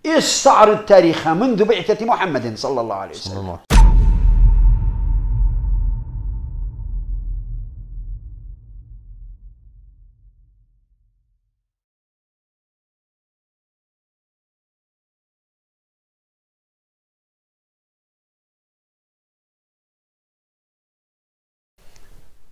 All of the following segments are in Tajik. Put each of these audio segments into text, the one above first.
استعرض تاريخها منذ بعثة محمد صلى الله عليه وسلم.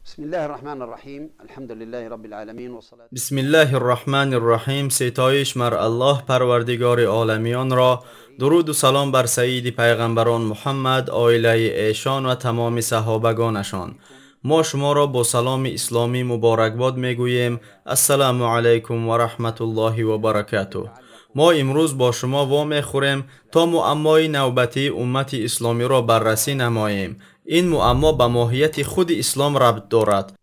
بسم الله الرحمن الرحيم الحمد لله رب العالمين والصلاة بسم الله الرحمن الرحیم. ستایش مر الله پروردگار عالمیان را، درود و سلام بر سید پیغمبران محمد، عائله ایشان و تمام صحابگانشان. ما شما را با سلام اسلامی مبارکباد میگوییم. السلام علیکم و رحمت الله و برکاته. ما امروز با شما وا میخوریم تا معمای نوبتی امت اسلامی را بررسی نماییم. این معما به ماهیت خود اسلام ربط دارد.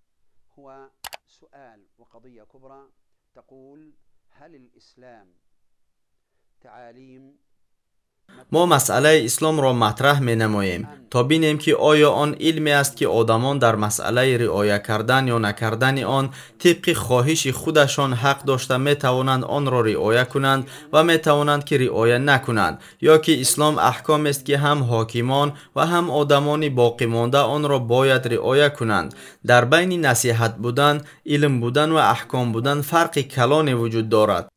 ما مسئله اسلام را مطرح می نماییم تا بینیم که آیا آن علمی است که آدمان در مسئله رعایت کردن یا نکردن آن طبق خواهش خودشان حق داشته می توانند آن را رعایت کنند و می توانند که رعایت نکنند، یا که اسلام احکام است که هم حاکمان و هم آدمان باقی مانده آن را باید رعایت کنند. در بین نصیحت بودن، علم بودن و احکام بودن فرق کلانی وجود دارد.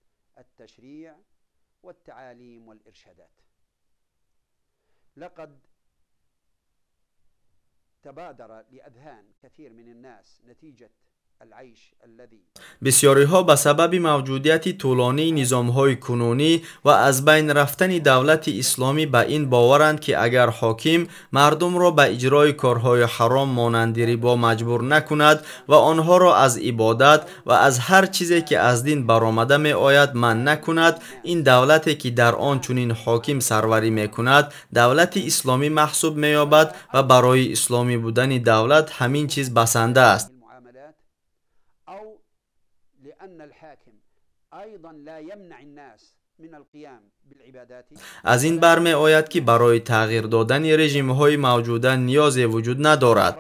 لقد تبادر لأذهان كثير من الناس نتيجة العيش الذي بسیاری ها به سبب موجودیت طولانی نظام های کنونی و از بین رفتن دولت اسلامی به این باورند که اگر حاکم مردم را به اجرای کارهای حرام مانند ربا مجبور نکند و آنها را از عبادت و از هر چیزی که از دین برآمده می آید منع نکند، این دولتی که در آن چنین حاکم سروری می کند دولت اسلامی محسوب می یابد و برای اسلامی بودن دولت همین چیز بسنده است. از این برمی آید که برای تغییر دادن رژیم های موجوده نیازی وجود ندارد.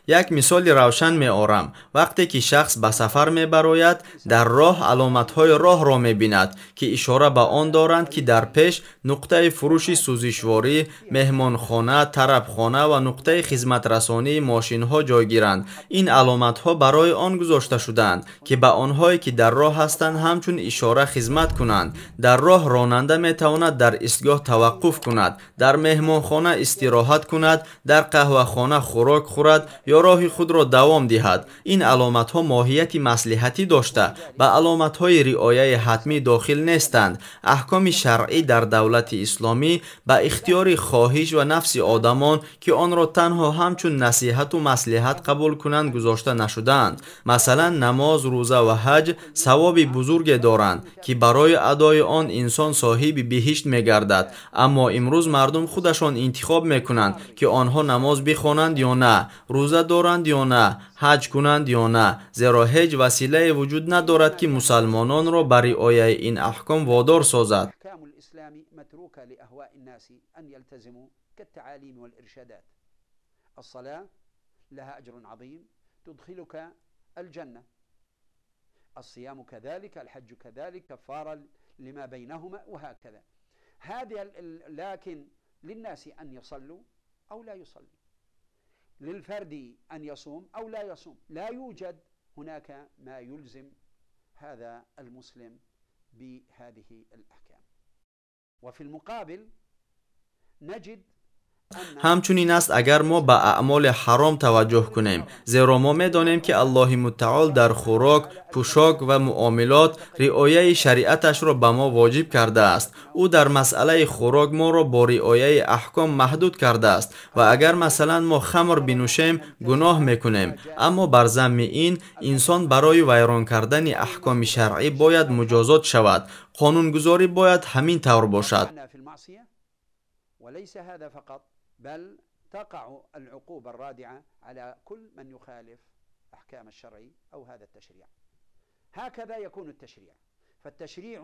یک مثال روشن می آرم. وقتی که شخص به سفر می براید، در راه علامت های راه را می بیند که اشاره به آن دارند که در پیش نقطه فروش سوزشواری، مهمانخانه، طربخانه و نقطه خدمت رسانی ماشین ها جایگیرند. این علامت ها برای آن گذاشته شدند که به آنهایی که در راه هستند همچون اشاره خدمت کنند. در راه راننده می تواند در ایستگاه توقف کند، در مهمانخانه استراحت کند، در قهوه خانه خوراک خورد یا راه خود را دوام دهد. این علامت ها ماهیت مصلحتی داشته به علامت های رعایت حتمی داخل نیستند. احکام شرعی در دولت اسلامی به اختیار خواهش و نفس آدمان که آن را تنها همچون نصیحت و مصلحت قبول کنند گذاشته نشدند. مثلا نماز، روزه و حج ثواب بزرگ دارند که برای ادای آن انسان صاحب بهشت میگردد، اما امروز مردم خودشان انتخاب میکنند که آنها نماز بخوانند یا نه، روزه دارند یا نه، حج کنند یا نه، زیرا هیچ وسیله وجود ندارد که مسلمانان را بر رعایت این احکام وادار سازد. الصيام كذلك، الحج كذلك، كفارة لما بينهما وهكذا. هذه لكن للناس أن يصلوا أو لا يصلوا، للفرد أن يصوم أو لا يصوم، لا يوجد هناك ما يلزم هذا المسلم بهذه الأحكام. وفي المقابل نجد ҳамчунин аст агар мо ба аъмоли ҳаром таваҷҷӯҳ кунем, зеро мо медонем ки Аллоҳи мутаол дар хӯрок, пӯшок ва муомилот риояи шариаташро ба мо воҷиб кардааст. Ӯ дар масъалаи хӯрок моро бо риояи аҳком маҳдуд кардааст ва агар масалан мо хамр бинӯшем, гуноҳ мекунем. Аммо бар замми ин, инсон барои вайрон кардани аҳкоми шаръӣ бояд муҷозот шавад. Қонунгузорӣ бояд ҳамин тавр бошад. وليس هذا فقط بل تقع العقوبة الرادعة على كل من يخالف أحكام الشرع أو هذا التشريع. هكذا يكون التشريع. فالتشريع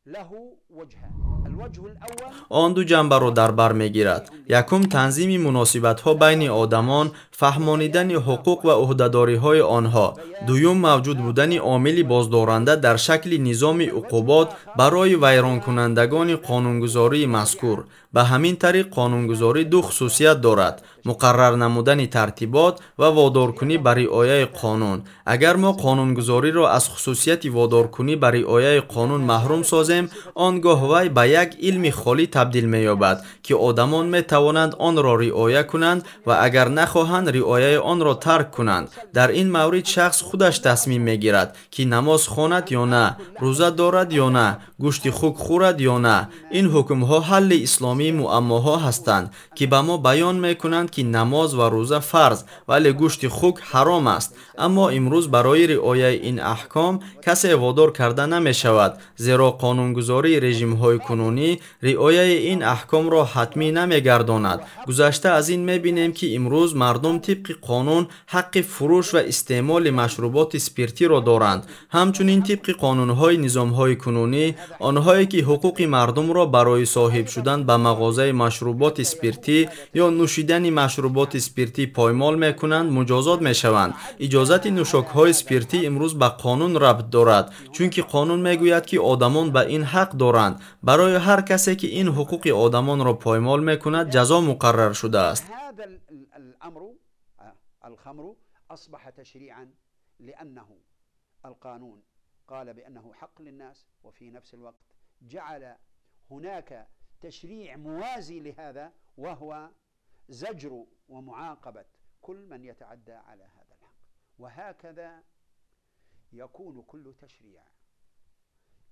له وجهان. الوجه الأول Он ду ҷанбаро дар бар мегирад. Якум, танзими муносибатҳо байни одамон, фаҳмонидани ҳуқуқ ва ӯҳдадориҳои онҳо. Дуюм, мавҷуд будани омили боздоранда дар шакли низоми уқубот барои вайронкунандагони қонунгузории мазкур. Ба ҳамин тариқ қонунгузорӣ ду хусусият дорад: муқаррар намудани тартибот ва водоркунӣ ба риояи қонун. Агар мо қонунгузориро аз хусусияти водоркунӣ ба риояи қонун маҳрум созем, он гоҳ вай ба як илми холӣ табдил меёбад, ки одамон метавонанд онро риоя кунанд ва агар нахоҳанд, риояи онро тарк кунанд. Дар ин маврид шахс худаш тасмим мегирад, ки намоз хонад ё на, рӯза дорад ё на, гӯшти хук хӯрад ё на. Ин ҳукмҳо ҳалли исломии муаммоҳо ҳастанд, ки ба мо баён мекунанд, ки намоз ва рӯза фарз, вале гӯшти хук ҳаром аст. Аммо имрӯз барои риояи ин аҳком касе водор карда намешавад, зеро қонунгузории режимҳои кунунӣ риояи ин аҳкомро ҳатмӣ намегардонад. Гузашта аз ин, мебинем, ки имрӯз мардум тибқи қонун ҳаққи фурӯш ва истеъмоли машруботи спиртиро доранд. Ҳамчунин, тибқи қонунҳои низомҳои кунунӣ, онҳое ки ҳуқуқи мардумро барои соҳиб шудан ба мағозаи машруботи спиртӣ ё нӯшидани машруботи спиртӣ поймол мекунанд, муҷозот мешаванд. Иҷозати нӯшокҳои спиртӣ имрӯз ба қонун рабт дорад, чунки қонун мегӯяд, ки одамон ба ин ҳақ доранд. Барои ҳар касе ки ин ҳуқуқи одамонро поймол мекунад, ҷазо муқаррар шудааст. هذا الأمر الخمر أصبح تشريعا لأنه القانون قال بأنه حق للناس، وفي نفس الوقت جعل هناك تشريع موازي لهذا، وهو زجر ومعاقبة كل من يتعدى على هذا الحق. وهكذا يكون كل تشريع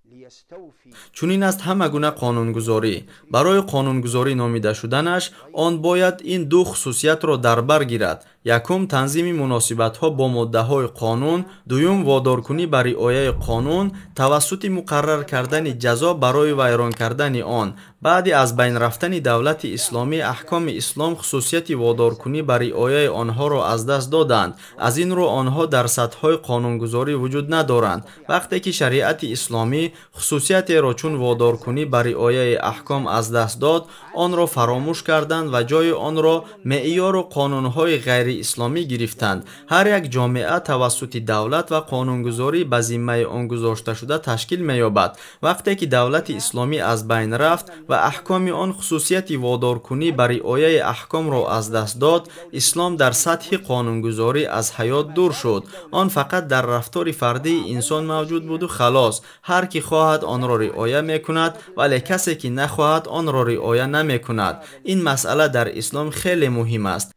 ليستوفي Чунин аст ҳама гуна қонунгузорӣ. Барои қонунгузорӣ номида шуданаш он бояд ин ду хусусиятро дар бар гирад: якум, танзими муносибатҳо бо моддаҳои қонун; дуюм, водоркунӣ ба риояи қонун тавассути муқаррар кардани ҷазо барои вайрон кардани он. Баъди аз байн рафтани давлати исломӣ аҳкоми ислом хусусияти водоркунӣ ба риояи онҳоро аз даст доданд. Аз ин рӯ онҳо дар сатҳҳои қонунгузорӣ вуҷуд надоранд. Вақте ки шариати исломӣ хусусиятеро чун водоркунӣ ба риояи аҳком аз даст дод, онро фаромӯш карданд ва ҷои онро меъёру қонунҳои ғайриисломӣ гирифтанд. Ҳар як ҷомеа тавассути давлат ва қонунгузорӣ ба зиммаи он гузошташуда ташкил меёбад. Вақте ки давлати исломӣ аз байн рафт ва аҳкоми он хусусияти водоркунӣ ба риояи аҳкомро аз даст дод, ислом дар сатҳи қонунгузорӣ аз ҳаёт дур шуд. Он фақат дар рафтори фардии инсон мавҷуд буду халос. Ҳар ки хоҳад, онро риоя мекунад, вале касе ки нахоҳад, онро риоя намекунад. Ин масъала дар ислом хеле муҳим аст.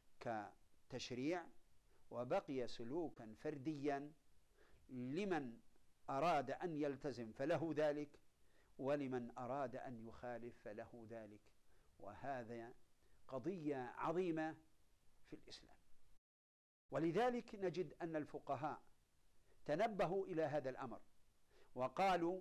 كتشريع وبقي سلوكا فرديا، لمن أراد أن يلتزم فله ذلك، ولمن أراد أن يخالف فله ذلك. وهذا قضية عظيمة في الإسلام، ولذلك نجد أن الفقهاء تنبهوا إلى هذا الأمر وقالوا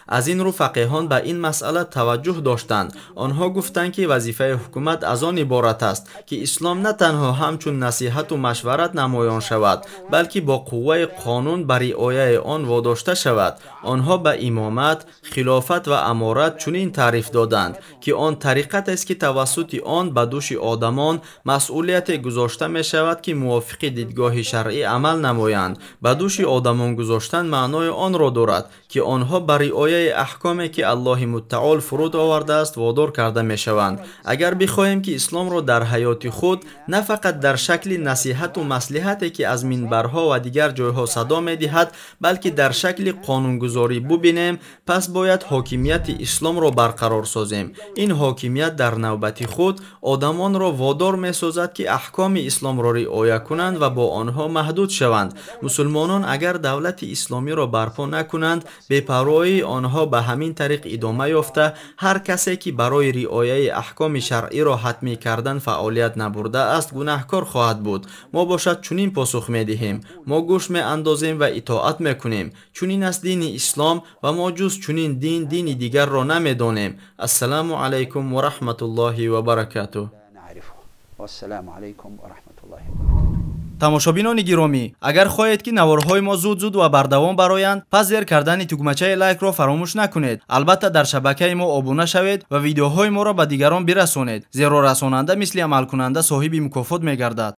Аз ин рӯ фақеҳон ба ин масъала таваҷҷӯҳ доштанд. Онҳо гуфтанд, ки вазифаи ҳукумат аз он иборат аст, ки ислом на танҳо ҳамчун насиҳату машварат намоён шавад, балки бо қувваи қонун ба риояи он водошта шавад. Онҳо ба имомат, хилофат ва аморат чунин таъриф доданд, ки он тариқатест, ки тавассути он ба дӯши одамон масъулияте гузошта мешавад, ки мувофиқи дидгоҳи шаръӣ амал намоянд. Ба дӯши одамон гузоштан маънои онро дорад, ки онҳо ба риояи аҳкоме, ки Аллоҳи муттаол фуруд овардааст, водор карда мешаванд. Агар бихоҳем, ки исломро дар ҳаёти худ на фақат дар шакли насиҳату маслиҳате, ки аз минбарҳо ва дигар ҷойҳо садо медиҳад, балки дар шакли қонунгузорӣ бубинем, пас бояд ҳокимияти исломро барқарор созем. Ин ҳокимият дар навбати худ одамонро водор месозад, ки аҳкоми исломро риоя кунанд ва бо онҳо маҳдуд шаванд. Мусулмонон агар давлати исломиро барпо накунанд, бепарвоии онҳо ба ҳамин тариқ идома ёфта, ҳар касе ки барои риояи аҳкоми шаръиро ҳатмӣ кардан фаъолият набурдааст, гунаҳкор хоҳад буд. Мо бошад чунин посух медиҳем: мо гӯш меандозем ва итоат мекунем. Чунин аст дини ислом ва мо ҷуз чунин дин дини дигарро намедонем. Ассалому алайкум ва раҳматуллоҳи ва баракатуҳ. والسلام عليكم ورحمة الله وبركاته. Тамошобинони гиромӣ, агар хоҳед, ки наворҳои мо зуд-зуд ва бардавом бароянд, пас зер кардани тугмачаи лайкро фаромӯш накунед. Албатта, дар шабакаи мо обуна шавед ва видеоҳои моро ба дигарон бирасонед, зеро расонанда мисли амалкунанда соҳиби мукофот мегардад.